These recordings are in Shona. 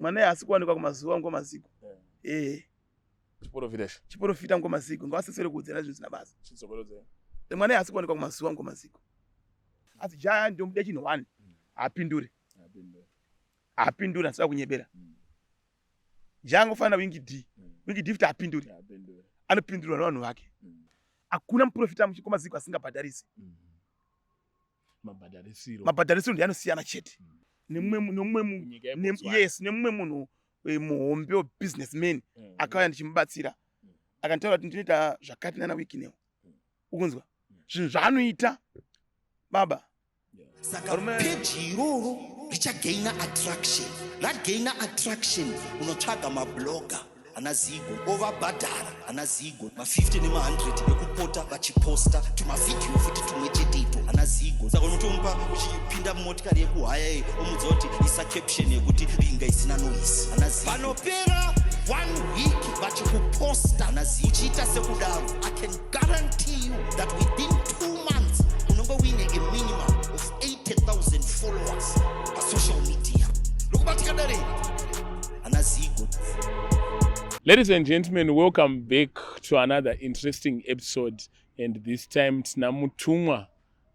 Mwana iye haasi kuwanikwa kumazuva ngomaziko. Eh. Chiporofita chi? Chiporofita ngomaziko ngavasesere kuudzana zvinhu zvisina basa. Mwana iye haasi kuwanikwa kumazuva ngomaziko. Asi jaya ndomuda chinhu one. Haapindure. Haapindure asida kunyebera. Jaya angofanana Winky D. Winky D futi haapindure. Anopindurwa nevanhu vake. Hakuna muprofita muchikomaziko asingabhadharisi. Mabhadharisiro mabhadharisiro ndiye anosiyana chete. Nemumwe yes, nemumwe munhu muhombe webusinessman akauya ndichimubatsira, akanditaura kuti ndinoita zvakati nana Wicknell. Ukunzwa zvinhu zvaanoita baba. Saka peji iroro richagaina attraction, ragaina attraction, unotsvaga mablogger ana Zigo, ovabhadhara ana Zigo ma50 nema100 ekupota vachiposta tumavhidhiyo futi tumwe chete ito ana Zigo. Saka unotomupa uchipinda mumotikari yekuhaya iyi, omudza kuti isa caption yekuti "Ringa isina noise", ana Zigo. Panopera one week vachikuposta ana Zigo, uchiita sekudaro, I can guarantee you that within 2 months unonge uine a minimum of 80,000 followers pasocial media. Nokubatika dare ana Zigo. Ladies and gentlemen, welcome back to another interesting episode. And this time tina Mutumwa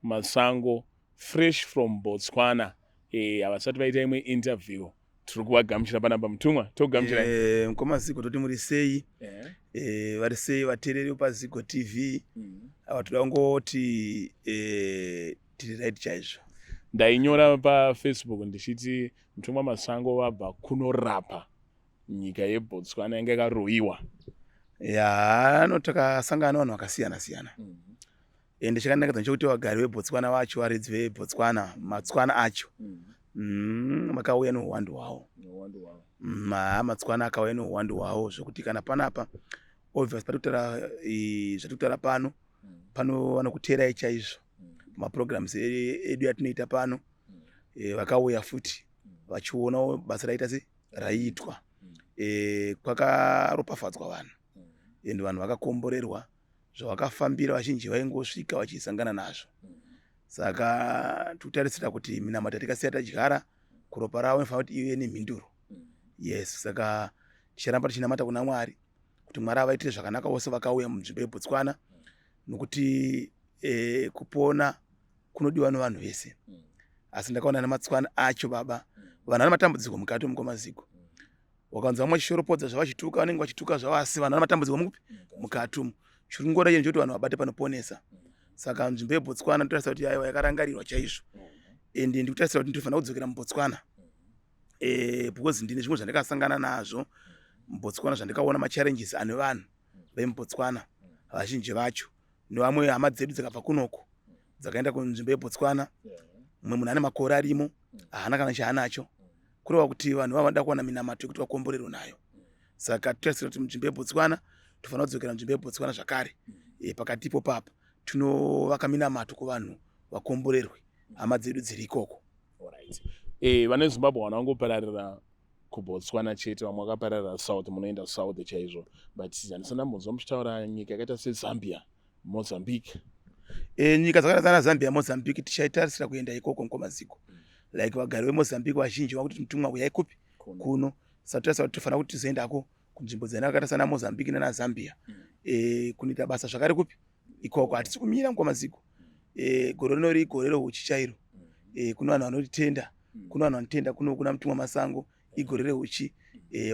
Masango, fresh from Botswana. Havasati vaita imwe interview. Tiri kuvagamuchira panapa. Mutumwa, togamuchira. Mukoma Zigo, toti muri sei? Vari sei vateereri paZigo TV? Ava toda kungoti tiri right chaizvo. Ndainyora paFacebook ndichiti Mutumwa Masango vabva kunorapa nyika yeBotswana yanga yakaroyiwa. Ya, no, takasangana nevanhu vakasiyana siyana. Ende chakanakidza nechekuti vagari veBotswana vacho, varidzi veBotswana, matswana acho, vakauya neuwandu hwavo. Matswana akauya neuwandu hwavo zvokuti kana panapa, obvious, pari kutaura zvatiri kutaura pano, pano vanokuteerai chaizvo maprograms edu atinoita pano. Vakauya futi vachionawo basa raita se raiitwa. Kwakaropafadzwa vanhu ende vanhu vakakomborerwa zvavakafambira. Vazhinji vaingosvika vachisangana nazvo. Saka tikutarisira kuti minamato yatikasiya tadyara kuropa ravo inofanira kuti ive nemhinduro. Yes, saka ticharamba tichinamata kuna Mwari kuti Mwari avaitire zvakanaka vose vakauya munzvimbo yeBotswana, nokuti kupona kunodiwa nevanhu vese. Asi ndakaona nematswana acho baba, vanhu vane matambudziko mukati mukomaziko. Wakanzwa vamwe vachishoropodza zvavachituka, vanenge vachituka zvavo, asi vanhu vane matambudziko mukupi mukati umu. Chiri kungora chinhu chekuti vanhu vabate panoponesa. Saka nzvimbo yeBotswana ndotarisa kuti aiwa, yakarangarirwa chaizvo. Ende ndikutarisira kuti ndinofanira kudzokera muBotswana because ndine zvimwe zvandakasangana nazvo muBotswana, zvandikaona, machallenges ane vanhu vemuBotswana vazhinji vacho, nevamwe hama dzedu dzakabva kunoko dzakaenda kunzvimbo yeBotswana. Mumwe munhu ane makore arimo, haana kana chaanacho. Kureva kuti vanhu vava vanoda kuwana minamato yekuti vakomborerwe nayo. Saka totarisira kuti munzvimbo yeBotswana tofanira kudzokera munzvimbo yeBotswana zvakare. Pakati ipo papa tinovaka minamato kuvanhu vakomborerwe, hama dzedu dziri ikoko. Alright. Vane Zimbabwe vana vangopararira kuBotswana chete, vamwe vakapararira south, munoenda south chaizvo, but handisati ndambonzwa muchitaura nyika yakaita seZambia, Mozambique. Nyika dzakaita sana Zambia, Mozambique, tichaitarisira kuenda ikoko mukomaziko. Like vagari veMozambique vazhinji vakuti, "Mutumwa, uyai kupi?" Kuno. Saka totarisa kuti tofanira kuti tizoendako kunzvimbo dzena vakaita sana Mozambique nana Zambia, kunoita basa zvakare kupi ikoko. Hatisi kumira mukomaziko. Gore rino riri gore rehuchi chairo. Kune vanhu vanotitenda, kune vanhu vanotenda kuno kuna Mutumwa Masango. Igore rehuchi.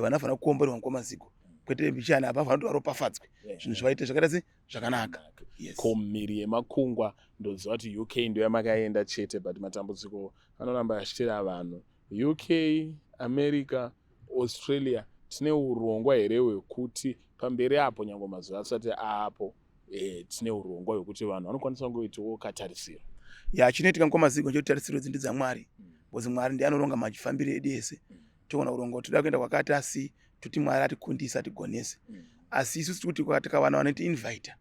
Vanofanira kukomborerwa mukomaziko, kwete mbichana apa, vanoti varopafadzwe, zvinhu zvivaite zvakaita se zvakanaka. Yes. Ko mhiri yemakungwa, ndoziva kuti UK ndo yamakaenda chete, but matambudziko anoramba achitera vanhu UK, America, Australia. Tine urongwa here hwekuti pamberi apo, nyange mazuva asati aapo, tine urongwa hwekuti vanhu vanokwanisa kungoitawo katarisiro? Ya, chinoitika mukomaziko nchekuti tarisiro idzi ndedzamwari, because Mwari ndiye anoronga mafambiro edu ese. Togona kuronga kuti toda kuenda kwakati, asi toti Mwari atikundise, atigonese. Asi isusu tiri kuti tikawana vanotiinvita,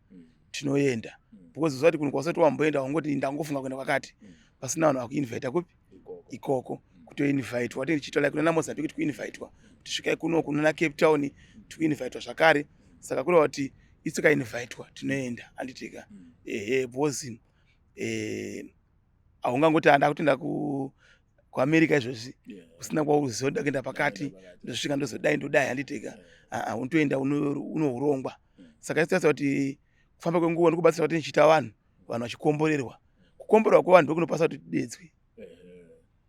tinoenda, because uzati kunhu kwasati wamboenda, wangoti ndangofunga kuenda kwakati pasina vanhu vakuinvita kupi ikoko. Kutoinvitwa tichiita like kunana Mozambique, tikuinvitwa kuti svikai kuno, kunana Cape Town tikuinvitwa zvakare. Saka kureva kuti isu tikainvitwa tinoenda, handitika? Ehe, because haungangoti handa kutoenda Kuamerica izvozvi kusina kwauziva ndoda kuenda pakati, ndosvika ndozodai, ndodai, handiteka. Aa, unotoenda unourongwa. Saka isitarisa kuti kufamba kwenguva ndikubatsira kuti ndichiita vanhu vachikomborerwa. Kukomborerwa kwevanhu ndokunopasa kuti tidedzwe.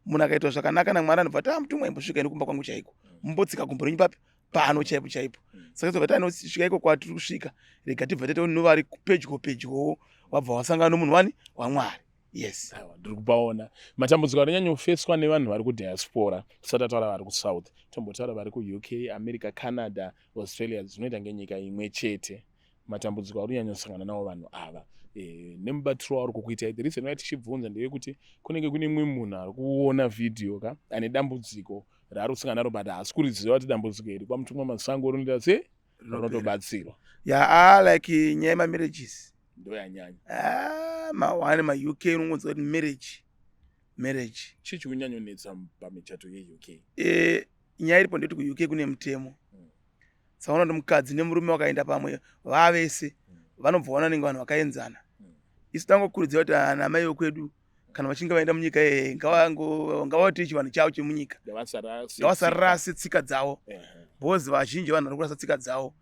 Munhu akaitwa zvakanaka naMwari anobva ati, "Mutumwa, imbosvika ino kumba kwangu chaiko, mumbotsika gumbo renyu papi pano chaipo chaipo." Saka tobva tanosvika iko kwatiri kusvika, rega tibva taita novari pedyo pedyowo, wabva wasangana nomunhu wani waMwari. Yes. Aiwa, ndiri kupaona matambudziko anonyanyofeswa nevanhu vari kudiaspora. Tisati tataura vari kuSouth, tombotaura vari kuUK, America, Canada, Australia, dzinoita ngenyika imwe chete. Matambudziko ari kunyanyosangana nawo vanhu ava nemubatiro wauri kukuitai? The reason why tichibvunza ndeyekuti kunenge kune mumwe munhu ari kuona vhidhiyo ka ane dambudziko raari kusangana naro, but haasi kuriziva kuti dambudziko iri kwaMutumwa Masango rinoita se rinotobatsirwa. Ya, a like nyaya yemamarriages. Ndoyanyanya. Ah, mawane maUK unongonzwa kuti marriage, marriage. Chii chikunyanyonetsa pamichato yeUK? Nyaya iripo ndekuti kuUK kune mutemo. Saka unoona kuti mukadzi nemurume vakaenda pamwe vavese, vanobva vaona nenge vanhu vakaenzana. Isu tangokurudzira kuti ana mai vekwedu, kana vachinge vaenda munyika iyeye, ngavaite chivanhu chavo chemunyika. Ngavasarase. Ngavasarase tsika dzavo, because vazhinji vanhu vari kurasa tsika dzavo,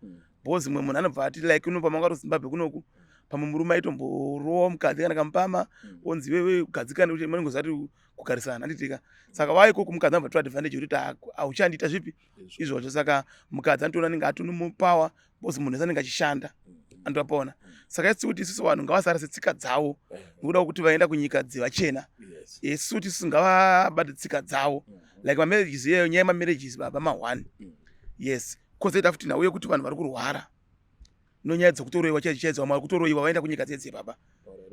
because mumwe munhu anobva ati, like uno pamanga uri Zimbabwe kunoku, pamwe murume aitomborowa mukadzi kana kamupama, onzi, "Wewe gadzikane," kuti manongoziva kuti kugarisana, handitika? Saka waikoko mukadzi anobva tora advantage yekuti hauchandiita zvipi izvozvo. Saka mukadzi anotoona anenge atoni mupower, because munhu wese anenge achishanda, andopaona. Saka isi kuti isusu vanhu ngavasarase tsika dzavo nekuda kwekuti vaenda kunyika dzevachena. Isu kuti isusu ngavabate tsika dzavo, like mamarriages iyeyo, nyaya yemamarriages, baba, ma1. Yes, kozoita futi nhau yekuti vanhu vari kurwara nonyaya dzekutoroiwa chaidzo chaidzo. Vamwe vari kutoroiwa vaenda kunyika dzedze, baba.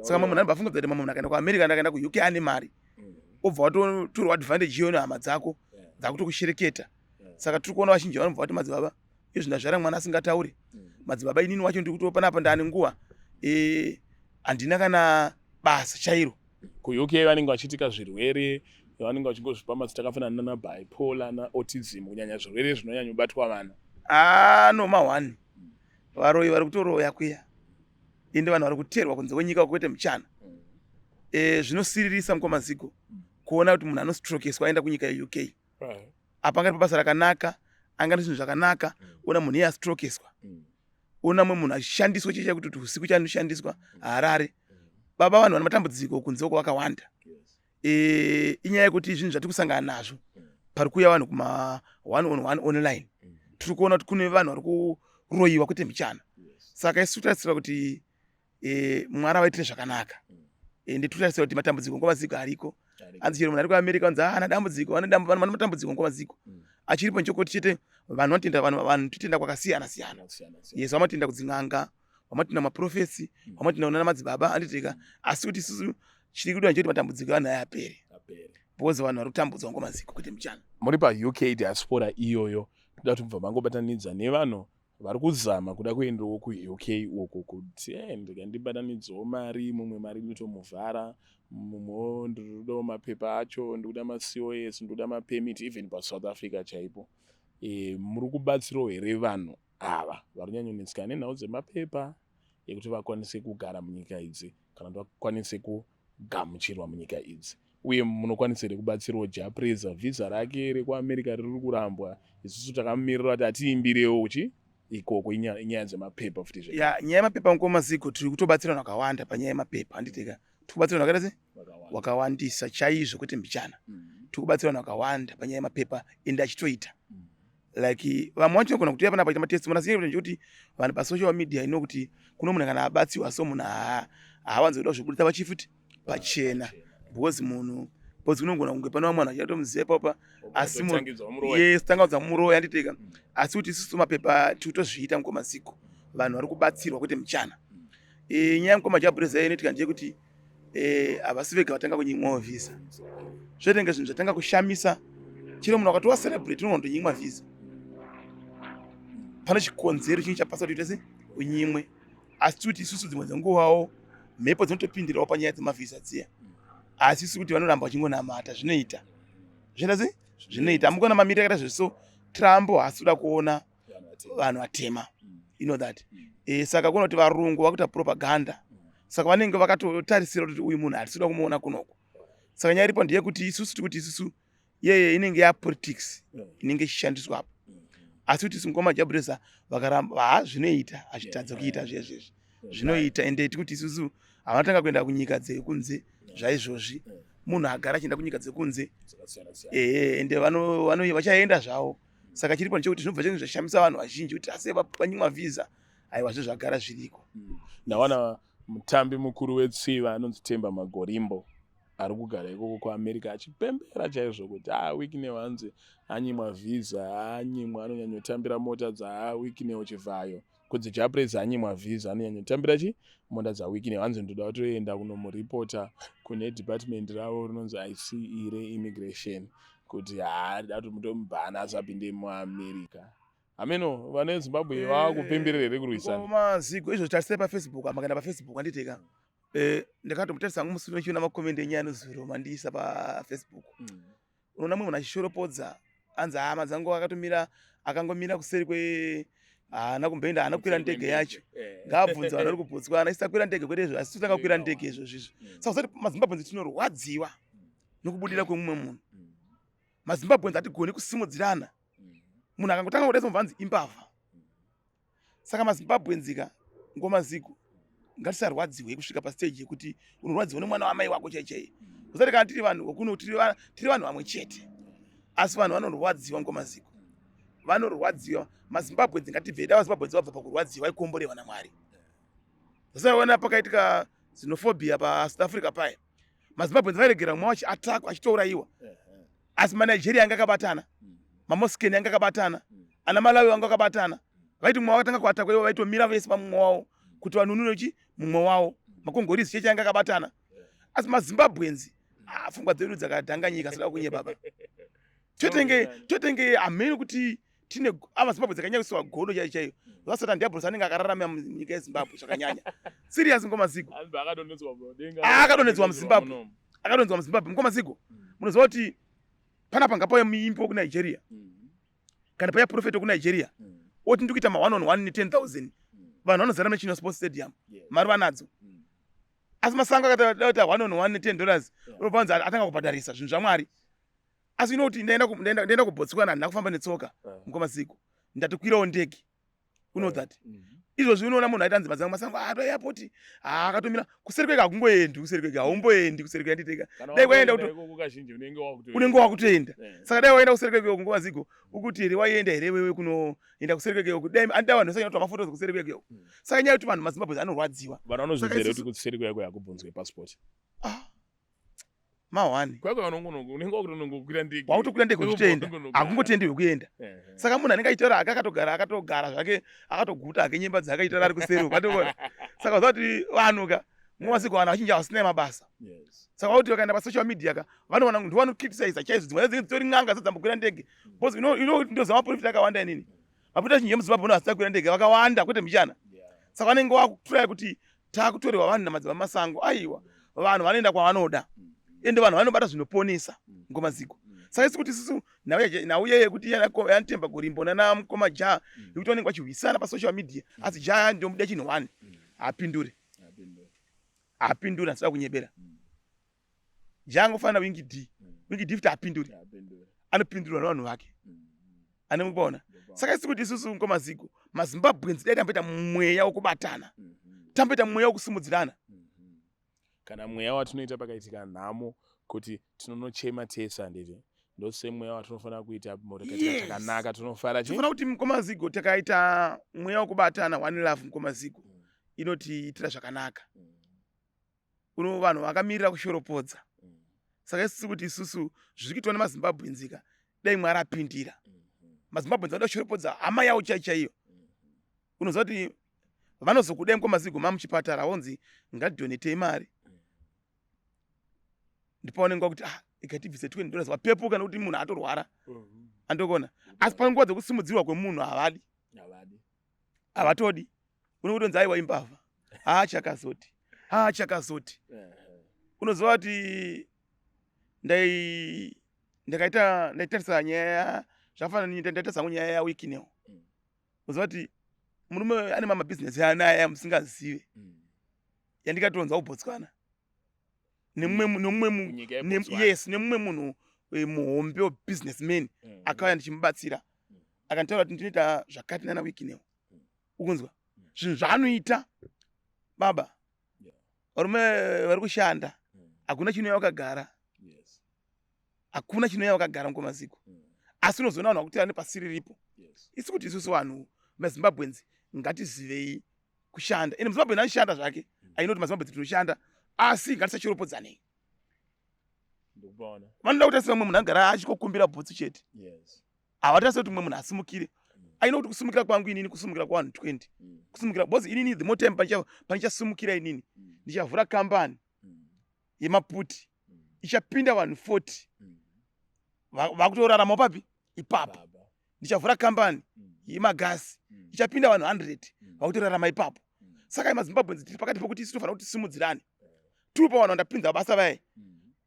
Saka mamwe munhu anobva afunga kuti mamwe munhu akaenda kuAmerica kana akaenda kuUK ane mari, obva watotorwa advantage iyoyo nehama dzako dzakutokushereketa. Saka tiri kuona vazhinji vanobva vati, "Madzibaba, izvi ndazvara mwana asingatauri. Madzibaba, inini wacho ndiri kuto panapa ndaane nguva, handina kana basa chairo." KuUK vanenge vachiitika zvirwere, vanenge vachingozvipa mazita akafanana nanabipolar, naautism, kunyanya zvirwere zvinonyanyobatwa vana. Ano ma1 varoyi vari kutoroya kuya, ende vanhu vari kuteerwa kunze kwenyika kwete muchana. Zvinosiririsa mukwamaziko kuona kuti munhu anostrokeswa aenda kunyika yeUK. Apa angari pabasa rakanaka, anga nezvinhu zvakanaka, ona munhu iye astrokeswa. Ona mumwe munhu achishandiswa chicha kuti usiku chanoshandiswa harare. Baba, vanhu vane matambudziko kunze uko vakawanda. Inyaya yekuti zvinhu zvatiri kusangana nazvo pari kuuya vanhu kuma one on one online, tiri kuona kuti kune vanhu vari kuroyiwa kwete michana. Saka isu tarisira kuti Mwari avaitire zvakanaka, ende tiri kuti matambudziko ngomaziko ariko. Hanzi chero munhu ari kuAmerica anzi haana dambudziko, vane matambudziko ngomaziko achiripo. Nchekuti chete vanhu vanotenda, vanhu totenda kwakasiyana siyana. Yes, vanotenda kudzin'anga, vanotenda maprofesi, vanotenda kunana madzibaba, handitika? Asi kuti isusu chiri kudiwa nchekuti matambudziko evanhu aya apere, because vanhu vari kutambudzwa ngomaziko kwete muchana. Muri paUK diaspora iyoyo, toda kuti mubva mangobatanidza nevanhu vari kuzama kuda kuendawo kuUK uko, kuti ndikandibatanidzawo mari, mumwe mari inotomuvhara, mumwewo ndinodawo mapepa acho, ndikuda maCOS, ndikuda mapermit, even paSouth Africa chaipo. Muri kubatsirawo here vanhu ava vari kunyanyonetseka nenhau dzemapepa ekuti vakwanise kugara munyika idzi kana kuti vakwanise kugamuchirwa munyika idzi? Uye munokwanisa here kubatsirawo Jah Prayzah? Vhisa rake rekuAmerica riri kurambwa. Isusu takamirira kuti atiimbirewo chi ikoko. Inyaya dzemapepa futi. Ya, nyaya yemapepa, mukomaziko, tiri kutobatsira vanhu vakawanda panyaya yemapepa, handitika? Tiri kubatsira vanhu vakaita se wakawandisa chaizvo kwete mbichana. Tiri kubatsira vanhu vakawanda panyaya yemapepa, ende achitoita like vamwe vacho vanogona kutoya panapa paita matestimony. Asi ndechekuti vanhu pasocial media ino, kuti kuno munhu kana abatsiwa, so munhu haawanzi kuda kuzvibudisa pachifuti pachena, because munhu, because kunogona kunge pane vamwe vanhu vachatomuziva ipapa, asi yes, tangaudza muroyi, handiteka? Asi kuti isusu mapepa tiri kutozviita mukomaziko, vanhu vari kubatsirwa kwete muchana. Nyaya yemukoma Jah Prayzah inoitika ndeyekuti havasi vega vatanga kunyimwawo vhisa. Zvoitenge zvinhu zvatanga kushamisa, chero munhu akatova celebrity unogona kutonyimwa vhisa. Pane chikonzero chinhu chapasa kuti uite se unyimwe. Asi kuti isusu dzimwe dzenguvawo mhepo dzinotopindirawo panyaya dzemavhisa dziya, asi isi kuti vanoramba vachingonamata, zvinoita, zvinoita se zvinoita. Hamukona mamiriro akaita zveso, Trump haasi kuda kuona vanhu vatema, you know that. Saka kuona kuti varungu vakuita propaganda, saka vanenge vakatotarisira kuti uyu munhu hatisi kuda kumuona kunoko. Saka nyaya iripo ndeyekuti isusu tikuti isusu Yeye inenge yapolitics inenge ichishandiswa apo. Asi kuti singoma Jabreza vakaramba, ha, zvinoita, hazvitadza kuita zvezvezvi, zvinoita. Ende tikuti isusu havanotanga kuenda kunyika dzekunze zvaizvozvi, munhu agara achienda kunyika dzekunze, ehe, ende vachaenda zvavo. Saka chiripo ndechekuti zvinobva chinge zvashamisa vanhu vazhinji kuti asi vanyimwa visa. Aiwa, zvo zvagara zviriko. Ndawana mutambi mukuru wetsiva anonzi Temba Magorimbo ari kugara ikoko kuAmerica achipembera chaizvo kuti a Wicknell hanzi anyimwa visa, anyimwa, anonyanyotambira mota dzaWicknell Chivhayo, kunzi Jah Prayzah anyimwa visa, anonyanyotambira chi mota dzaWicknell. Hanzi ndoda kutoenda kunomuripota kune department ravo rinonzi ICE reimmigration kuti haa, da kuti mutomubhana asapinde muAmerica. Hameno vane Zimbabwe vava kupemberera here kurwisana? Mazigo, izvo tarisai paFacebook, makaenda paFacebook anditeka. Ndakatomutarisa hangu musi unochiona macomments enyaya anozuro mandiisa paFacebook. Unoona mumwe munhu achishoropodza, anzi hama dzangu akatomira, akangomira kuseri kwe, haana kumboenda, haana kukwira ndege yacho. Ngaabvunze vanhu vari kuBotswana, isi takwira ndege kwete izvo, asi totanga kukwira ndege izvo zvizvo. Saka usati maZimbabweans tinorwadziwa nokubudira kwemumwe munhu. MaZimbabweans hatigoni kusimudzirana. Munhu akangotanga kudaisa mubva anzi imbavha. Saka maZimbabweans ka, ngoma ziko, ngatisarwadziwe kusvika pastage yekuti unorwadziwa nemwana wamai wako chai chai. Usati kana tiri vanhu vokuno, tiri vanhu vamwe chete, asi vanhu vanorwadziwa. Ngoma ziko, vanorwadziwa maZimbabweans. Ngatibve da maZimbabweans vabva pakurwadziwa, ikomborewa naMwari. Usaona pakaitika xenophobia paSouth Africa paya, maZimbabweans vairegera mumwe wacho atakwa achitourayiwa, asi maNigeria anga akabatana, maMoskeni anga akabatana, ana Malawi vanga akabatana. Vaiti mumwe wakatanga kuatakwa, ivo vaitomira vese pamumwe wavo kuti vanunure chi mumwe wavo. MaCongolese cheche anga akabatana, asi maZimbabweans, ah, pfungwa dzedu dzakadhanganyika. Sida kunye baba, totenge hamene kuti tine amaZimbabwe dzakanyanyisiwa godo chaiyo chaiyo. Vasatan diabolos anenge akararamira munyika yeZimbabwe zvakanyanya. Serious, ngoma zigo. Akadonhedzwa muZimbabwe, akadonhedzwa muZimbabwe, ngoma zigo. Munoziva kuti panapa ngapauya muimbi wekuNigeria kana paya prophet wekuNigeria, oti ndikuita ma one on one ne10 000, vanhu vanozara muNational Sports Stadium, mari vanadzo. Asi Masango akada kuita one on one ne$10, unopanzi atanga kubhadharisa zvinhu zvaMwari. Asi inoti ndaenda kuBotswana, handina kufamba netsoka, mukoma Ziko, ndatokwirawo ndege, you know that. Izvozvi unoona munhu aita nzima dzangu Masango ato airport akatomira kuseri kwega, hakungoendi kuseri kwega, haumboendi kuseri kwega. Nditeka dai waenda unenge wakutoenda. Saka dai waenda kuseri kwega nguva zigo, ukuti here waienda here wewe kunoenda kuseri kwega uku? Dai andida vanhu vasanyanya kutora mafotos kuseri kwega uku. Saka nyaya yekuti vanhu maZimbabwe anorwadziwa. Vanhu vanozviziva here kuti kuseri kwega hakubvunzwe passport? Ah, mahwani. Kwekwe unenge wakutonongokwira ndege. Wakutokwira ndege uchitoenda, hakungotenderwi kuenda. Saka munhu anenge achitaura hake akatogara, akatogara zvake, akatoguta hake nyemba dzake, achitaura ari kuseri. Ukatoona, saka uziva kuti vanhu ka mumasiku vanhu vazhinji havasina mabasa. Saka kuti vakaenda pasocial media ka, vanowana ndo vanocriticiza chaizvo. Dzimwe dzinenge dzitori n'anga dzambokwira ndege, because ndoziva maprofita akawanda inini. Maprofita azhinji emuZimbabwe no vasina kukwira ndege vakawanda, kwete mbichana. Saka vanenge vakuturaya kuti taakutorerwa vanhu namadzibaba Masango. Aiwa, vanhu vanoenda kwavanoda, ende vanhu vanobata zvinoponesa, ngoma ziko. Saka isi kuti isusu nhau yeye yekuti yanaTemba Gorimbo nana mukoma Ja yekuti vanenge vachirwisana pasocial media, asi Ja ndomuda chinhu one, haapindure, haapindure. Handisida kunyebera, Ja angofanira Winky D. Winky D futi haapinduri, anopindurwa nevanhu vake ane mukupaona. Saka isi kuti isusu ngoma ziko maZimbabweans dai tamboita mweya wekubatana, tamboita mweya wekusimudzirana. Kana mweya watinoita pakaitika nhamo kuti tinonochema tese, handiti ndosemweya watinofanira kuita murekatika chakanaka, tinofara chi? Tinofanira kuti mukoma Zigo takaita mweya wekubatana, one love, mukoma Zigo, inotiitira zvakanaka. Uno vanhu vakamirira kushoropodza. Saka isusu kuti isusu zviri kuitwa nemaZimbabweans ka, dai Mwari apindira. MaZimbabweans vanoda kushoropodza hama yavo chai chaiyo. Unoziva kuti vanozokudai mukoma Zigo mamuchipatara, vonzi ngatidonatei mari, ndipo kuti ah, ikatibvise $20, wapepuka nekuti munhu atorwara, andokona. Asi panguva dzekusimudzirwa kwemunhu havadi, havatodi. Unokutonzi aiwa, imbavha, haa, chakazoti, haa, chakazoti. Unoziva kuti ndai ndakaita ndaitarisa nyaya zvakafanana, ndaita sangu nyaya yaWicknell. Unoziva kuti murume ane mamabhizinesi anaya musingazive, yandikatonzwa kuBotswana nemumwe, yes, nemumwe munhu. muhombe webusinessman akauya ndichimubatsira, akanditaura kuti ndinoita zvakati nana Wicknell. Ukunzwa zvinhu zvaanoita baba, varume vari kushanda, hakuna chinouya wakagara. Hakuna chinouya wakagara, mukomaziko. Asi unozoona vanhu vakuti ane pasiri ripo. Isi kuti isusu vanhu maZimbabweans ngatizivei kushanda. Ende muZimbabwe anoshanda zvake, ainoti maZimbabwe tinoshanda, asi ngatisachiropodzanei. Ndikupaona. Vanoda kuti asi vamwe munhu agara achikokumbira bhutsu chete. Havatarisi kuti mumwe munhu asimukire. Aina kuti kusumukira kwangu inini kusumukira kwavanhu 20. Kusumukira because inini the more time panichasimukira inini, ndichavhura kambani yemaputi ichapinda vanhu 40 vakutorarama papi ipapo. Baba. Ndichavhura kambani yemagasi ichapinda vanhu 100 vakutorarama ipapo. Saka maZimbabweans tiri pakati pokuti isu tofanira kuti tisimudzirane. Tiri pavanhu vandapinza basa vaye,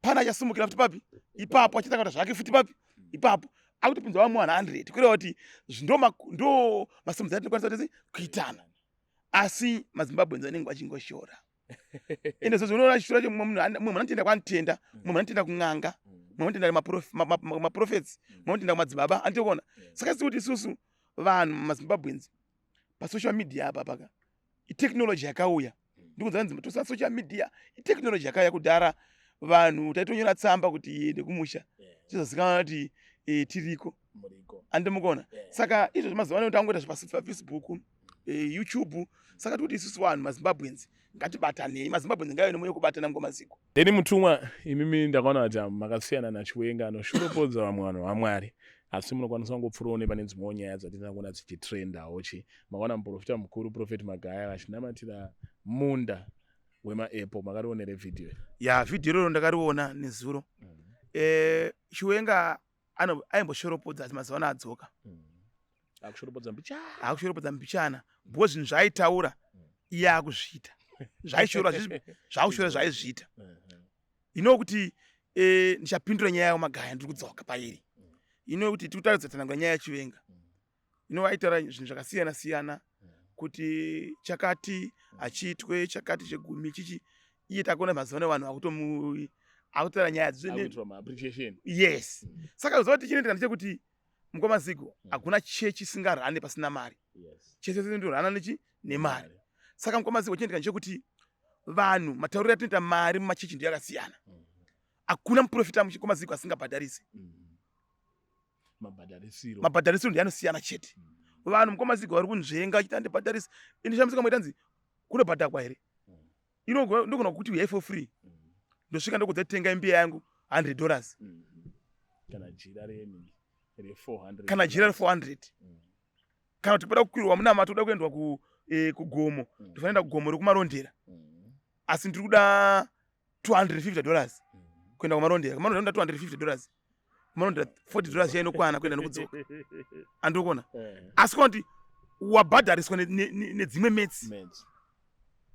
pana achasimukira futi papi ipapo, achatanga kuita zvake futi papi ipapo, akutopinza vamwe vanhu 100. Kureva kuti ndo masimudziro atinokwanisa kuti kuitana. Asi maZimbabweans vanenge vachingoshora. Ende zvo unoona chishora cho mumwe munhu anotenda kwaanotenda, mumwe munhu anotenda kun'anga, mumwe anotenda kumaprophets, mumwe anotenda kumadzibaba, anditokuona. Saka isi kuti isusu vanhu maZimbabweans pasocial media apa paka itechnology yakauya. Ndikunza nzi tosa social media itechnology yakauya. Kudhara vanhu taitonyora tsamba kuti iende kumusha, tizozikanwa kuti tiriko. Muriko. Andimukona. Yeah. Saka izvo mazuva ano tangoita zvepaFacebook, YouTube. Saka tikuti isusu vanhu maZimbabweans ngatibatanei. MaZimbabweans ngaive nemwoyo wekubatana ngomaziko. Then mutumwa, imimi ndakaona kuti makasiyana naChiwenga anoshoropodza vamwe vanhu vaMwari, asi munokwanisa kungopfuurawo nepane dzimwewo nyaya dzatinoda kuona dzichitrendawo. Chi makaona muprofita mukuru, Prophet Magaya, vachinamatira munda wemaapple? Makarionere vhidhiyo? Ya, vhidhiyo iroro ndakariona nezuro. Chiwenga aimboshoropodza, asi mazuva ano adzoka. Akushoropodza mbichana. Akushoropodza mbichana because zvinhu zvaaitaura iye akuzviita. Zvaishora, zvakushora zvaizviita. Ino kuti ndichapindura nyaya yaMagaya, ndiri kudzoka pairi. Ino kuti tiri kutaridza tsanangura nyaya yaChivenga. Ino aitaura zvinhu zvakasiyana siyana kuti chakati hachiitwe, chakati chegumi chichi. Iye takuona mazuva ano vanhu vakutomu akutaura nyaya Akuitirwa maappreciation. Yes. Saka zuva tichinoitika ndechekuti, mukoma Zigo, hakuna chechi isingarane pasina mari. Chese chindorana nechi nemari. Saka mukoma Zigo, chinoitika ndechekuti vanhu matauriro atinoita mari mumachechi ndiyo yakasiyana. Hakuna muprofita, mukoma Zigo, asingabhadharisi. Mabhadharisiro. Mabhadharisiro ndiyo anosiyana chete. Vanhu, mukoma Zigo, vari kunzvenga vachiti andibhadharisi. Indishamisika moita nzi kunobhadhakwa here? Ndogona kuti uyai for free, ndosvika ndokudza tenga imbiya yangu $100. Kana jira reni re400. Kana jira re400. Kana kuti kuda kukwirwa munamato, uda kuendwa kugomo, ndofanira kuenda kugomo rekuMarondera, asi ndiri kuda $250 kuenda kuMarondera. Kumarondera ndoda $250, kuMarondera $40 yainokwana kuenda nokudzoka, andikuona. Asi kana kuti wabhadhariswa nedzimwe metsi. Meds.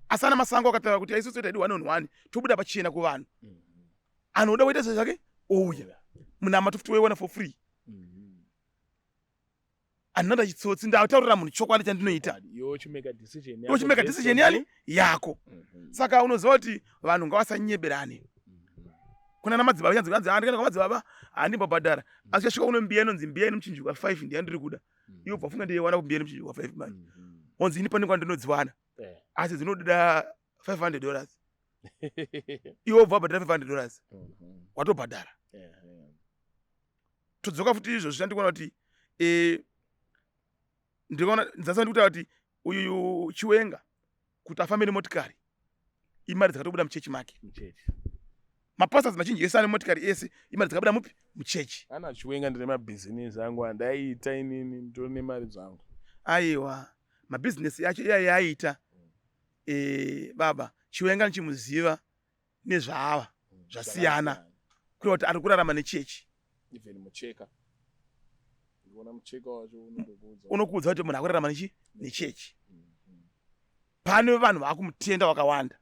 Asi ana Masango akataura kuti isusu toita one on one, tobuda pachena kuvanhu. Anoda kuita zvezvake ouya munamato futi woiwana for free. Handinoda chitsotsi, ndataurira munhu chokwadi chandinoita. Iwe uchimeka decision yako. Uchimeka based decision on yani yako. Saka unoziva kuti vanhu ngavasanyeberane. Kuna namadzibaba chanzi kanzi handikaenda kwamadzibaba handimbobhadhara, asi chasvika kuno mbiya inonzi mbiya ine muchinjikwa 5 ndiya ndiri kuda. Iwe ubva funga ndeiwana kumbiya ine muchinjikwa 5 mani. Onzi ini pane kwandinodziwana, asi dzinoda $500. Iwe ubva wabhadhara $500, watobhadhara. Todzoka futi izvozvi chandikuona kuti ndikuona ndasati ndikutaura kuti uyu Chiwenga kuti afambe nemotikari imari dzakatobuda muchechi make. Muchechi. Mapastors mazhinji ese ane motikari ese imari dzakabuda mupi? Muchechi. Ana Chiwenga, ndine mabhizinesi angu andaiita inini, nditori nemari dzangu. Aiwa, mabhizinesi yacho iya yaaita, baba Chiwenga ndichimuziva nezvaava zvasiyana, kureva kuti ari kurarama nechechi. Even mucheka, ndikuona mucheka wacho unotokuudza. Unokuudza kuti munhu akurarama nechi nechechi. Pane vanhu vaakumutenda vakawanda,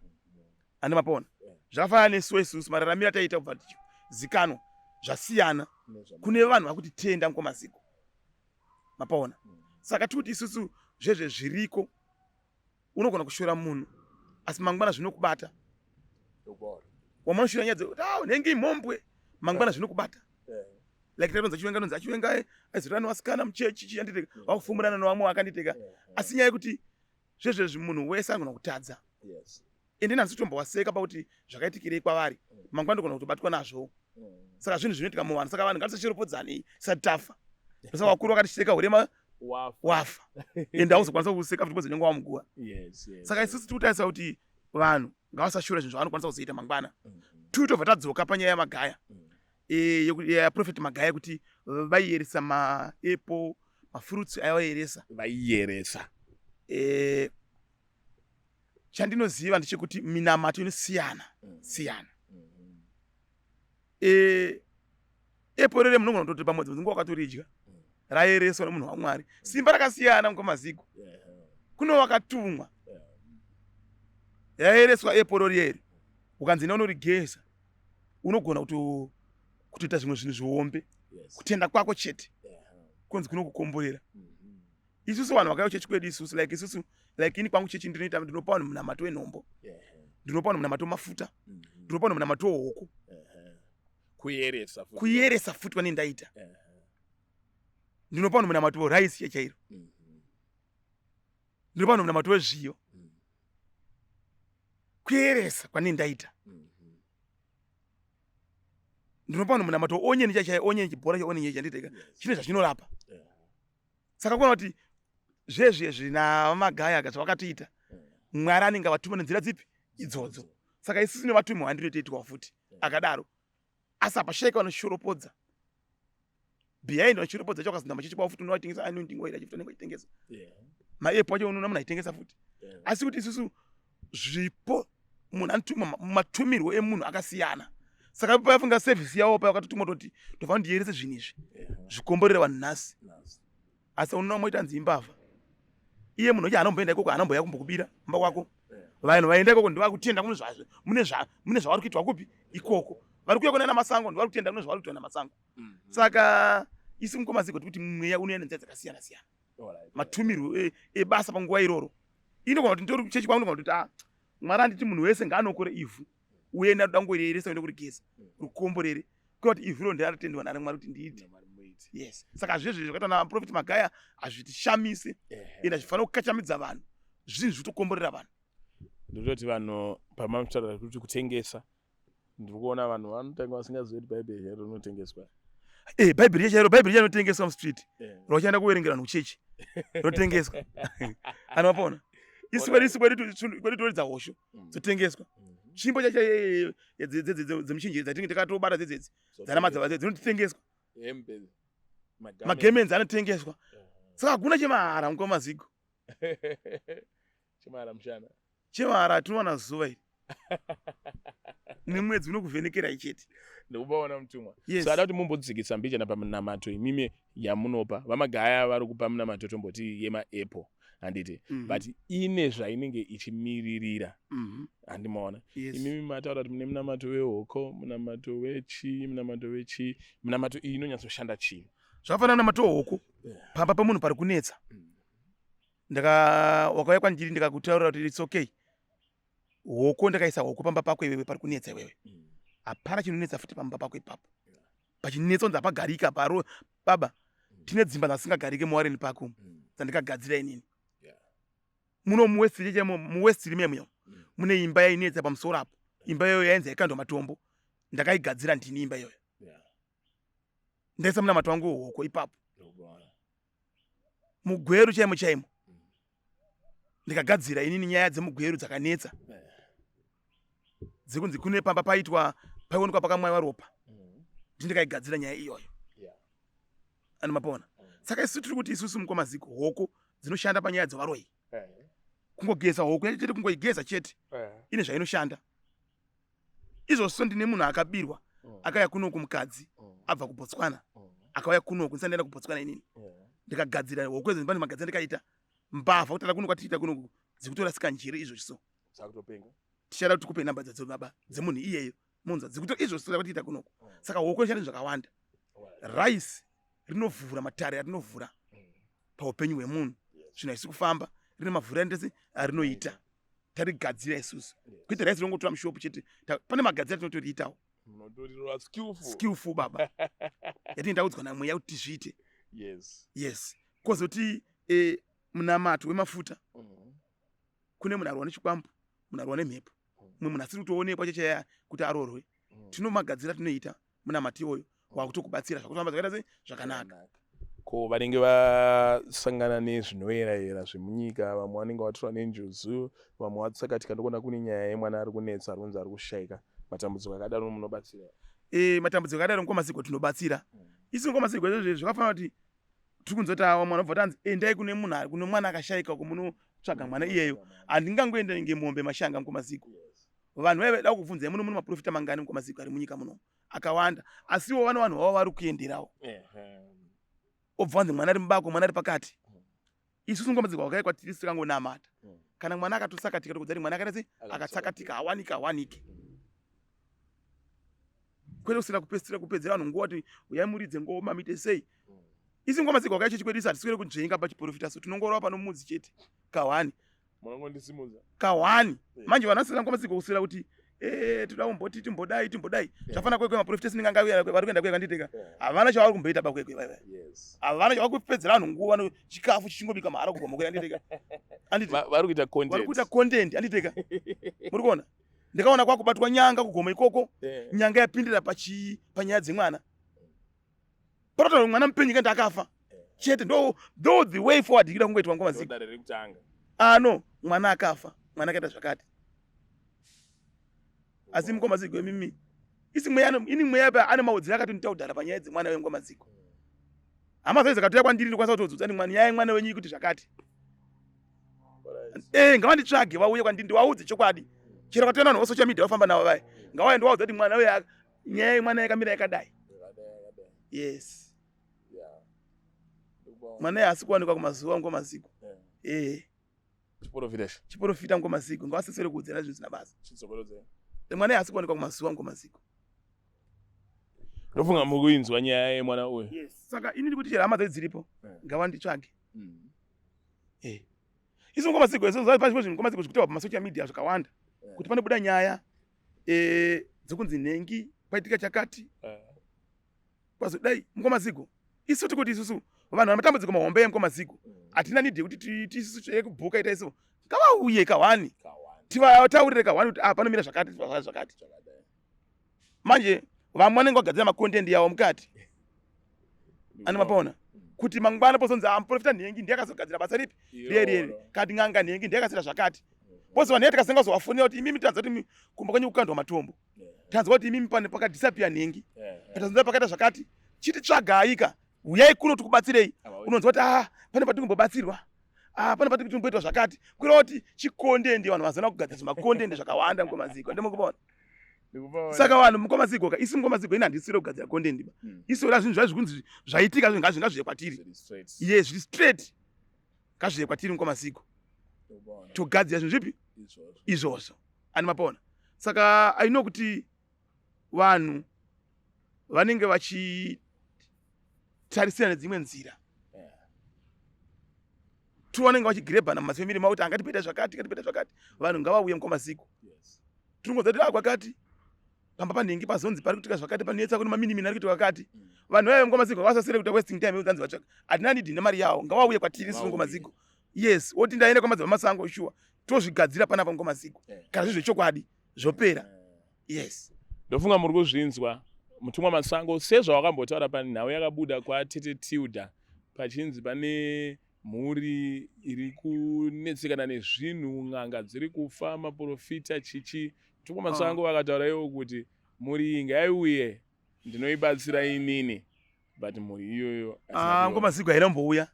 ane mapona. Zvakafanana nesu isusu, mararamiro ataiita kubva tichizikanwa zvasiyana. Kune vanhu vakutitenda mukomaziko, mapaona. Saka tikuti isusu zvezve zviriko, unogona kushora munhu asi mangwana zvinokubata. Wamanoshora nyaya dzekuti a nenge imhombwe, mangwana zvinokubata. Like tatonzi achiwenga, nonzi achiwenga aizorana nevasikana muchechi chianditeka, vakufumurana nevamwe akanditeka. Asi nyaya yekuti zvezvezvi munhu wese anogona kutadza. Ende nhasi tombowaseka pakuti zvakaitikirei kwavari, mangwana ndogona kutobatwa nazvo. Saka zvinhu zvinoitika muvanhu, saka vanhu ngatisashoropodzaneyi tisati tafa. Saka vakuru vakati seka hurema wafa, ende hauzokwanisa kuseka futi because unenge wamuguva. Saka isusu tiri kutarisa kuti vanhu ngavasashora zvinhu zvavanokwanisa kuzoita mangwana. Two, tobva tadzoka panyaya yamagaya, yaProphet Magaya, kuti vaiyeresa maapple, mafruits ayavaiyeresa. Vaiyeresa. Chandinoziva ndechekuti minamato inosiyana siyana. Apple rere munogona kutoti pamwedzi mungu wakatoridya, rayereswa nemunhu waMwari. Simba rakasiyana mukwamazigo kuno wakatumwa. Yayereswa apple rieri, ukanzi enda unorigeza, unogona kutoita zvimwe zvinhu zvihombe. Kutenda kwako chete kunzi kunokukomborera. Isusu vanhu vakauya chechi kwedu isusu, like isusu, like ini kwangu chechi ndinoita, ndinopa vanhu munamato wenhombo, ndinopa vanhu munamato wemafuta, ndinopa vanhu munamato wehuku. Kuyeresa futi. Kuyeresa futi kwane ndaita. Ndinopa vanhu munamato weraisi chairo, ndinopa vanhu munamato wezviyo. Kuyeresa kwane ndaita. Ndinopa vanhu munamato weonyeni chaichai, onyeni, chibhora cheonyeni chanditeka, chine zvachinorapa. Saka kuona kuti zvezvezvi navamagaya ka zvavakatoita, Mwari anenge avatuma nenzira dzipi idzodzo. Saka isusu nevatumwa vandinotoitwa futi akadaro, asi hapashaika vanoshoropodza behind, vanoshoropodza cho akazinda machechi kwavo futi, unovatengesa anointing oil achifuti, anenge achitengesa maapple acho, unoona munhu achitengesa futi. Asi kuti isusu zvipo munhu anotumwa, matumirwo emunhu akasiyana. Saka payafunga service yavo, paya wakatotumwa toti ndofana ndiyerese zvinhu izvi zvikomborere vanhu nhasi. Asi unoona moita nzi imbavha, iye munhu uchi anomboenda ikoko, anomboya kumbokubira mumba kwako. Vanhu vaenda ikoko ndivakutenda mune zvavari kuitwa kupi ikoko. Vari kuuya kunana Masango ndivari kutenda kune zvavari kuitwa naMasango. Saka isi mukomaziko tikuti mweya unoenda nenzira dzakasiyana siyana, matumirwo ebasa panguva iroro. Inogona kuti nditori kuchechi kwangu, ndogona kuti, ah, Mwari anditi munhu wese ngaanokore ivhu, uye ndadoda ngoriyeresa, uende kurigeza, rukomborere, kuita kuti ivhu iro ndiraritendwa nari Mwari kuti ndiite. Yes, saka zvezvi zvakaita naProphet Magaya hazvitishamise, ende hazvifanira kukachamidza vanhu, zvinhu zvitokomborera vanhu. Ndinototi vanhu pamamutaura kuti kutengesa, ndiri kuona vanhu vanotanga vasingazivi kuti Bhaibheri chairo rinotengeswa. Bhaibheri chairo, Bhaibheri chainotengeswa mustreet, rochaenda kuverengera vanhu kuchechi, rotengeswa anovapona. Isu kwedu, isu kwedu toridza hosho, dzotengeswa. Tsvimbo chacho dzemuchinjiri dzatinenge takatobata dzedzedzi dzana madzava dzinotengeswa. Hembe, magemenzi anotengeswa. Saka hakuna chemahara mukwamazigo. Chemahara mushana. Chemahara tinowana zuva iri nemwedzi unokuvhenekerai chete. Ndikubaona, mutumwa. Yes. So ada kuti mumbodzikisa mbijana pamunamato imimi yamunopa. VaMagaya vari kupa munamato, tomboti yemaapple, handiti? But ine zvainenge ichimiririra, handimaona? Yes. Imimi mataura kuti mune munamato wehoko, munamato wechii, munamato wechii. Munamato iyi inonyatsoshanda chii? Zvakafanana namato hoko, pamba pemunhu pari kunetsa, ndaka wakauya kwandiri, ndikakutaurira kuti it's okay, hoko, ndakaisa hoko pamba pako iwewe, pari kunetsa iwewe, hapana chinonetsa futi pamba pako ipapo. Pachinetsa kunzi hapagarika paro baba, tine dzimba dzasingagarike muWarren Park umu dzandikagadzira inini. Muno muWest chechemo, muWest rimemyo mune imba yainetsa pamusoro apo. Imba iyoyo yainzi yaikandwa matombo, ndakaigadzira ndini imba iyoyo. Ndaisa munamato wangu wehoko ipapo. MuGweru chaimo chaimo ndikagadzira inini nyaya dzemuGweru dzakanetsa, dzekunzi kune pamba paitwa paionekwa pakamwaiwa ropa, ndindikaigadzira nyaya iyoyo. Ani mapona? Saka isusu tiri kuti isusu mukwamaziko hoko dzinoshanda panyaya dzevaroyi. Kungogeza hoko yacho chete, kungoigeza chete, ine zvainoshanda izvozvo. Ndine munhu akabirwa, akauya kunoku, mukadzi abva kuBotswana, akauya kunoku ndisati ndaenda kuBotswana inini. Ndikagadzira hoko idzo, pane magadzira ndikaita mbavha kutara kuno kwatiita kunoku dzikutorasika njere izvozvo. Dzakutopenga. Tichada kuti tikupe namba dzadzo baba dzemunhu iyeyo, munzwa dzikuto izvozvo kwatiita kunoku. Saka hoko inoshanda zvakawanda. Rice rinovhura matare arinovhura paupenyu hwemunhu, zvinhu haisi kufamba, rine mavhuri andese arinoita. Tarigadzira isusu, kwete rice rinongotora mushopu chete. Pane magadzira tinotoriitawo. Munotorirwa skillful. Skillful baba. Yatinenge taudzwa namweya kuti tizviite. Yes. Yes. Kozoti eh, munamato wemafuta. Kune munhu arwa nechikwambo, munhu arwa nemhepo. Mumwe munhu asiri kutoonekwa chechaya kuti arorwe. Tinomagadzira tinoita munamato iwoyo wakutokubatsira zvakutofamba zvakaita sei zvakanaka. Ko vanenge vasangana nezvinoyera-yera zvemunyika, vamwe vanenge vatorwa nenjuzu, vamwe vatsakatika. Ndikuona kune nyaya yemwana ari kunetsa ari kunzi ari kushaika. Matambudziko akadaro munobatsira? E, matambudziko akadaro mukoma Zigo tinobatsira. Isu mukoma Zigo izvozvo zvakafanana kuti tiri kunzwa kuti awa mwana obva tanzi endai kune munhu ari kune mwana akashaika uko munotsvaga mwana iyeyo. Handingangoenda nge mombe mashanga mukoma Zigo. Vanhu vaive vaida kukubvunzai muno mune maprofita mangani mukoma Zigo ari munyika muno akawanda, asiwo vane vanhu vavo vari kuenderawo. Obva wanzi mwana ari mubako, mwana ari pakati. Isusu ngoma dzikwa kwakaipa tiri tikangonamata. Kana mwana akatotsakatika tokudza kuti mwana akaita sei akatsakatika hawaniki hawaniki. Kwete kusina kupedzisira kupedzera vanhu nguva kuti uyai muridze ngoma muite sei. Isi ngoma dzikwa kwakaipa chechi kwedu isu hatiswere kunzvenga pachiprofita so tinongorova pano mudzi chete kahwani. Munongondisimudza. Kahwani. Manje vanhu vasina ngoma dzikwa kuswera kuti eh toda kumboti timbodai timbodai. Zvafana kwekwe maprofita sinenge angauya vari kuenda kwekwe anditeka. Havana chavari kumboita ba kwekwe vai. Yes. Havana chavari kupedzera vanhu nguva no chikafu chichingobika mahara kubva mukwekwe anditeka. Anditi Vari kuita content. Vari kuita content anditeka. Muri kuona? Ndikaona kwakubatwa nyanga kugomo ikoko. Nyanga yapindira pachi panyaya dzemwana. Panotaura mwana mupenyu kandi akafa. Chete ndo ndo the way forward ida kungoitwa ngoma ziko. Dare rekutanga. Ah no, mwana akafa, mwana akaita zvakati. Asi mukoma Zigo imimi. Isi mweya ini mweya pa ane maudzira akatondita kudhara panyaya dzemwana wemukoma Zigo. Hama dzai dzakatouya kwandiri ndikwanisa kutodzudza ni mwana nyaya yemwana wenyu ikuti zvakati. Eh, ngavanditsvage vauye kwandiri ndivaudze chokwadi. Chero vakatoenda vanhu social media vafamba navo vai. Ngavauye ndivaudze kuti mwana uyu nyaya yemwana yakamira yakadai. Yes. Mwana haasi kuwanikwa kumazuva mukoma Zigo. Eh. Chiporofita ichi. Chiporofita mukoma Zigo ngavasisire kuudzira zvinhu zvisina basa. Chidzokorodzei. Mwana haasi kuwanikwa kumazuva mukoma Zigo. Ndofunga mukuinzwa nyaya yemwana uyu. Yes. Saka ini ndikuti chero hama dzedu dziripo ngavanditsvage. Eh. Isu mukoma Zigo isu pazvimwe zvinhu mukoma Zigo zvikutewa pamasocial media zvakawanda. Kuti panobuda nyaya eh dzekunzi nhengi kwaitika chakati. Kwazodai mukoma Zigo. Isu tikuti isusu vanhu vane matambudziko mahombe mukoma Zigo. Hatina need yekuti tiisusu tsveye kubhuka ita isu. Ngavauye kahwani. Tivataurire kahwani kuti ah panomira zvakati zvakati. Manje vamwe vanenge vagadzira macontent yavo mukati. Ani mapaona? Kuti mangwana pozonzi ah muprofita nhengi ndiye akazogadzira basa ripi? Riye riye. Kati n'anga nhengi ndiye akasira zvakati. Bozi vanhu tikasenga kuzovafonera kuti imimi tanzwa kuti kumba kwenyu kukandwa matombo. Tanzwa kuti imimi pane pakadisappear nhengi. Tanzwa pakaita zvakati. Chititsvagai ka. Huyai kuno tikubatsirei. Unonzwa kuti ah pane patiri kumbobatsirwa. Ah pane patiri kumboitwa zvakati. Kureva kuti chikondendi vanhu vazona kugadzira zvimakondendi zvakawanda mukoma Zigo. Ndimukubona. Saka vanhu mukoma Zigo ka isu mukoma Zigo ini handisiri kugadzira content ba. Isu ra zvinhu zvazvikunzi zvaitika zvinhu ngazviye kwatiri. Yes, zviri straight. Ngazviye kwatiri mukoma Zigo. Togadzira zvinhu zvipi? Izvozvo. Ani mapona. Saka I know kuti vanhu vanenge vachitarisira nedzimwe nzira. Tu vanenge vachigirebhana mumafamily mavo kuti angatipeta zvakati, angatipeta zvakati. Vanhu ngavauye mukoma Zigo. Tinongonzwa kuti ah kwakati pamba panhingi pazonzi pari kuitika zvakati panetsa kune maminimini ari kuitika kwakati. Vanhu vaive mukoma Zigo ngavasasire kuita wasting time yekuti vatsvaka. Hatina need nemari yawo. Ngavauye kwatiri isu mukoma Zigo. Yes, woti ndaenda kwamadzibaba Masango sure. Tozvigadzira panapa mukoma Zigo. Kana zviri zvechokwadi zvopera. Yes. Ndofunga muri kuzvinzwa Mutumwa Masango sezvawakambotaura panhau yakabuda kwaTete Tilda pachinzi pane mhuri iri kunetsekana nezvinhu, n'anga dziri kufa, maprofita chichi. Mutumwa Masango vakataura ivo kuti mhuri iyi ngaiuye ndinoibatsira inini, but mhuri iyoyo Ngoma Zigo haina kumbouya.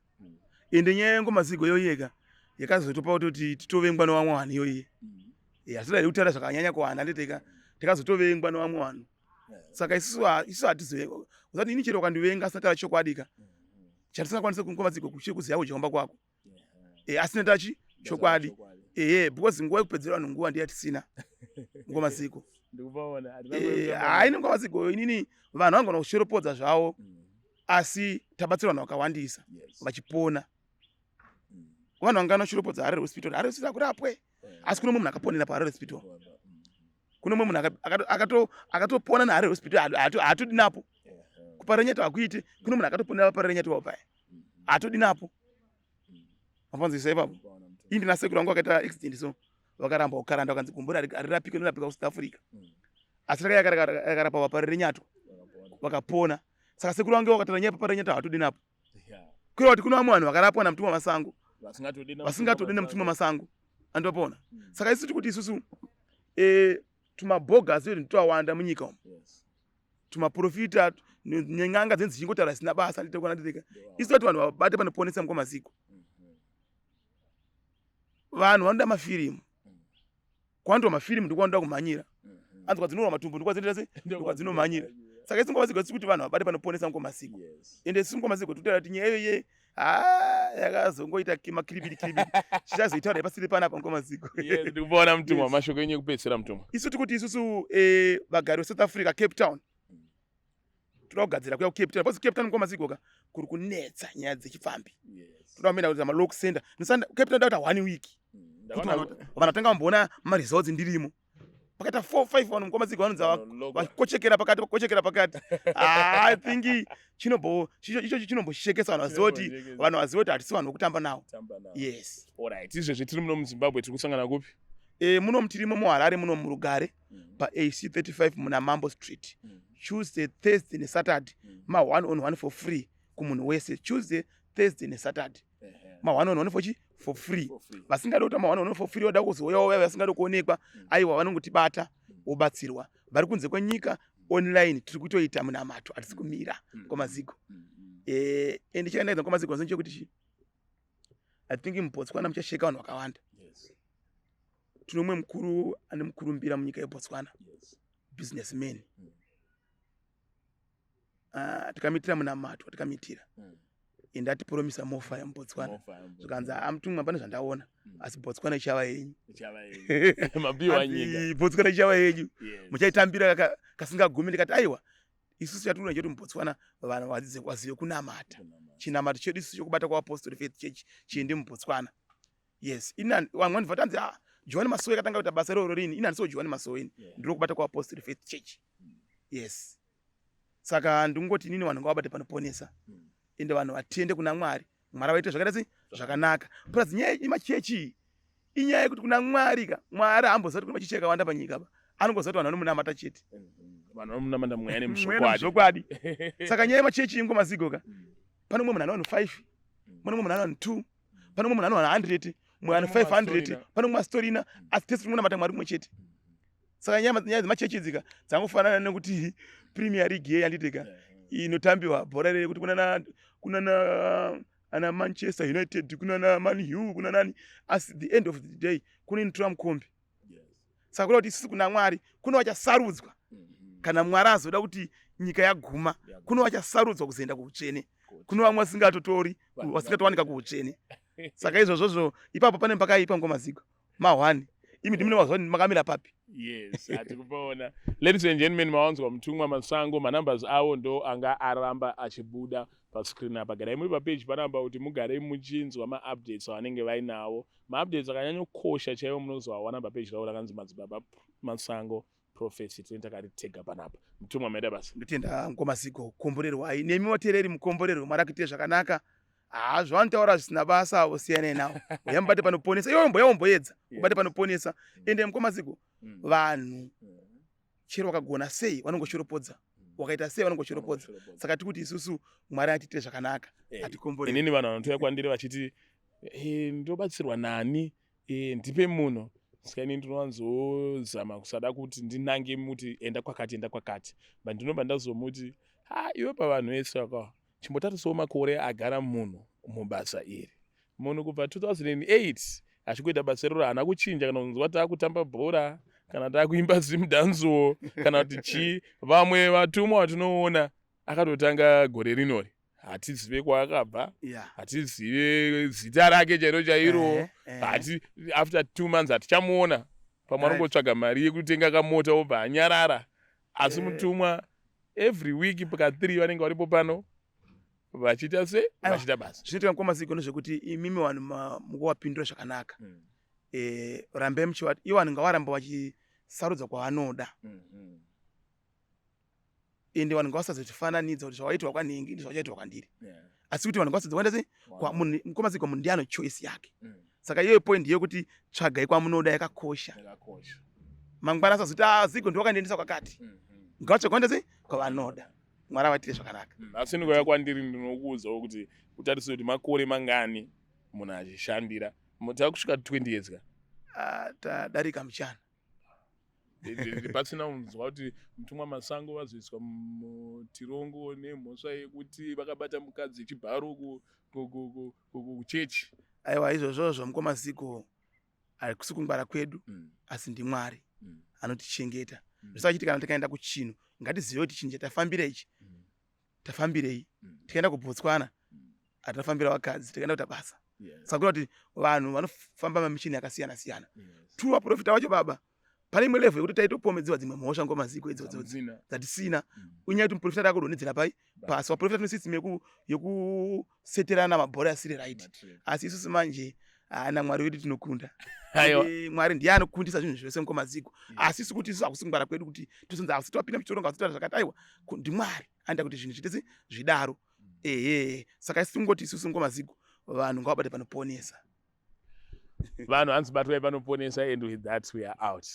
Ende nyaya yengoma Zigo iyoyi yega yakazotopa kutoti titovengwa nevamwe vanhu iyoyi. Hatida kutaura zvakanyanya kuvanhu handiti tikazotovengwa nevamwe vanhu. Saka isusu isu hatizovengwa. Usati ini chero ukandivenga asina taura chokwadi ka. Chatisingakwanisi kungoma Zigo kuchiri kuziva kujomba kwako. Asina tachi chokwadi. Because nguva yekupedzera vanhu nguva ndiye yatisina. Ngoma Zigo. Haini ngoma Zigo inini vanhu vangona kushoropodza zvavo. Asi tabatsira vanhu vakawandisa vachipona. Vanhu vangana kushoropodza Harare Hospital. Harare Hospital kurapwe. Asi kune mumwe munhu akaponera paHarare Hospital. Kune mumwe munhu akatopona naHarare Hospital, haatodi napo. KuParirenyatwa hakuite. Kune munhu akatoponera paParirenyatwa paya, haatodi napo. Mafanzisa ipapo. Ii, ndina sekuru vangu vakaita accident, so vakaramba kukaranda, vakanzi gumbo harirapike, rinorapika kuSouth Africa. Asi yakarapa vaParirenyatwa, vakapona. Saka sekuru vangu vakataura nyaya paParirenyatwa, haatodi napo. Kureva kuti kune vamwe vanhu vakarapwa naMutumwa Masango vasingatodi naMutumwa Masango, andopona. Saka isu tikuti isusu tumabhogasi edu twawanda munyika umu, tumaprofita nen'anga dzinenge dzichingotaura zvisina basa. Nditekuona isu toti vanhu vabate panoponesa mukwamaziko. Vanhu vanoda mafirimu, kwanoitwa mafirimu ndokwaanoda kumhanyira. Anzi kwadzinorwa matumbu ndokwadzinota sei, ndokwadzinomhanyira. Saka isu ngomaziko tisi kuti vanhu vabate panoponesa mukwamaziko. Ende isu ngomaziko tinotaura kuti nyaya iyoye ha yakazongoita makiribidi kiribidi, chichazoitaura pasiri panapa mukwamaziko. Ndikuona, Mutumwa. Mashoko enyu ekupedzisira, Mutumwa. Isu tikuti isusu vagari veSouth Africa, Cape Town, toda kugadzira kuya kuCape Town, because Cape Town mukwamaziko ka kuri kunetsa nyaya dzechipfambi. Toda kumenda kuita malock center. Cape Town dakuita one week kuti vanhu vatanga vamboona maresults. Ndirimo pakaita 4 5 vanhu mukwamaziko vanonzi vakochekera pakati, vakochekera pakati. I think chinombo ichocho chinomboshekesa vanhu, vazive kuti vanhu vazive kuti hatisi vanhu vokutamba navo. Yes. Alright, izvezvi tiri muno muZimbabwe, tiri kusangana kupi? Muno tirimo muHarare, muno muRugare, paAC 35 muna Mambo Street. Tuesday, Thursday neSaturday, ma 1 on 1 for free kumunhu wese. Tuesday, Thursday neSaturday, ma 1 on 1 for chi for free. Vasingadi kuita ma 1 on 1 for free, vada kuzouyawo vaya vasingadi kuonekwa, aiwa, vanongotibata wobatsirwa. Vari kunze kwenyika, online tiri kutoita munamato, hatisi kumira kwamaziko. Ende chakanakidza kwamaziko nchekuti chi I think muBotswana muchasheka vanhu vakawanda. Tine umwe mukuru ane mukurumbira munyika yeBotswana, businessman. Tikamitira munamato, tikamitira, ende atipromisa mofa yemuBotswana. Zvikanzi, "Amutumwa, pane zvandaona, asi Botswana ichava yenyu." Mapiwa nyika. Hanzi, "Botswana ichava yenyu, muchaitambira kasingagumi." Ndikati, "Aiwa, isusu chatinoona chekuti muBotswana vanhu vadzidze, vazive kunamata." Chinamato chedu isusu chokubata kwaApostle Faith Church chiende muBotswana. Yes, ina vamwe vanobva tanzi, "Ah, Johani Masowe katanga kuita basa iroro rini?" Ini handisiwo Johani Masowe ini, ndiri kubata kwaApostle Faith Church. Yes, saka ndingoti inini vanhu ngavabate panoponesa, ende vanhu vatende kuna Mwari, Mwari vaite zvakaita sei, zvakanaka. Plus nyaya yemachechi iyi inyaya yekuti kuna Mwari ka, Mwari haamboziva kuti kune machechi akawanda panyika pa, anongoziva kuti vanhu vanomunamata chete. Vanhu vanomunamata mweya Mweya nemuzvokwadi. Zvokwadi. Saka nyaya yemachechi ingomazigo ka, pane umwe munhu ane vanhu 5, pane umwe munhu ane vanhu 2, pane umwe munhu ane vanhu 100, mumwe ane Pane 500, mumwe pane umwe asitorina, asi tese tinonamata Mwari mumwe chete. Saka nyaya dzemachechi idzika dzangofanana nekuti Premier League ye yanditika inotambiwa bhora rere kuti kuna na ana Manchester United, kuna na Man U, kuna nani, asi the end of the day kune inotora mukombe. Saka kuda kuti isusu kuna Mwari kune vachasarudzwa. Kana Mwari azoda kuti nyika yaguma, kune vachasarudzwa kuzoenda kuutsvene, kune vamwe vasingatotori, vasingatowanika kuutsvene. Saka izvozvozvo ipapo pane pakaipa ngomaziko ma1 imi ndimune mazuva makamira papi. Yes, hatikupaona. Ladies and gentlemen, mawanzwa Mutumwa Masango. Manumbers avo ndo anga aramba achibuda pascreen apa. Garai muri papeji panamba kuti mugare muchinzwa maupdates avanenge vainawo. Maupdates akanyanyokosha chaivo munozoawana papeji ravo rakanzi Madzibaba Masango Prophecy. Tinenge takaritega panapa. Mutumwa, maita basa. Ndotenda, ngomaziko. Komborerwai nemi vateereri, mukomborerwe. Mwari akuitire zvakanaka. Haa, zvavanotaura zvisina basa avo, siyanai navo. Uya mubate panoponesa. Iwe mboya womboedza ubate panoponesa. Ende mukomaziko, vanhu chero wakagona sei vanongoshoropodza, wakaita sei vanongoshoropodza. Saka tikuti isusu Mwari atiitire zvakanaka, atikomborere. Inini vanhu vanotouya kwandiri vachiti, "Ndobatsirwa nani? Ndipe munhu." Saka ini ndinowanzozama kusada kuti ndinange muti enda kwakati, enda kwakati, but ndinobva ndazomuti, "Ha, iwe, pavanhu vese vakawa, chimbotarisawo makore agara munhu mubasa iri." Munhu kubva 2008 achikuita basa iroro haana kuchinja, kana kunzwa taakutamba bhora, kana taakuimba zimdancehall, kana kuti chii. Vamwe vatumwa vatinoona akatotanga gore rinori, hatizive kwaakabva, hatizive zita rake chairo chairo. Hati after 2 months hatichamuona, pamwe anongotsvaga mari yekutenga kamota obva anyarara. Asi mutumwa every week paka3 vanenge varipo pano vachiita se Aiwa. vachiita basa. Zvinoitika mukomaziko ndezvekuti imimi vanhu mukuvapindura zvakanaka. Rambai muchivati ivo vanhu ngavaramba vachi. Vachisarudza kwavanoda. Ende vanhu ngavasazotifananidza kuti zvawaitirwa kwanhingi ndizvauchaitirwa kwandiri, asi kuti vanhu ngavasadza kuenda sei kwamunhu. Mukomaziko, munhu ndiye ano choice yake. Saka iyoyo point yekuti tsvagai kwamunoda yakakosha. Yakakosha. Mangwana asazoti, "Ah, Zigo ndiwakandiendesa kwakati." Ngavatsvaga kuenda sei kwavanoda. Mwari avatire zvakanaka. Asi ndikauya kwandiri, ndinokuudzawo kuti utarise kuti makore mangani munhu achishandira. Takusvika 20 years ka? Ah, tadarika muchana. Pasina kunzwa kuti Mutumwa Masango vazoiswa mutirongo nemhosva yekuti vakabata mukadzi chibharo kuchechi. Aiwa, izvozvozvo, mukomaziko, hakusi kungwara kwedu, asi ndiMwari anotichengeta. Zvisachiti kana tikaenda kuchinhu, ngatizive kuti chinhu chatafambira ichi tafambirei. Tikaenda kuBotswana, hatinafambira vakadzi, tikaenda kuita basa. Saka kuita kuti vanhu vanofamba mamishini yakasiyana siyana. Tu vaprofita vacho, baba, pane imwe level yekuti taitopomedziwa dzimwe mhosva ngomaziko idzodzo Dzina. dzatisina. Unyaya kuti muprofita takudonhedzera pai pasi. Vaprofita tine system yekuseterana mabhora asiri right. Matrip. Asi isusu manje haana, Mwari wedu tinokunda. Aiwa. Mwari ndiye anokundisa zvinhu zvese, mukomaziko. Asi isu kuti isu hakusi kungwara kwedu kuti tozonzi asi twapinda muchitorongo, asi toita zvakati. Aiwa, ndiMwari anoita kuti zvinhu zviite zvidaro. Ehe, saka isi tingoti isusu, ngomaziko, vanhu ngavabate panoponesa. Vanhu hanzi batwai panoponesa, and with that we are out.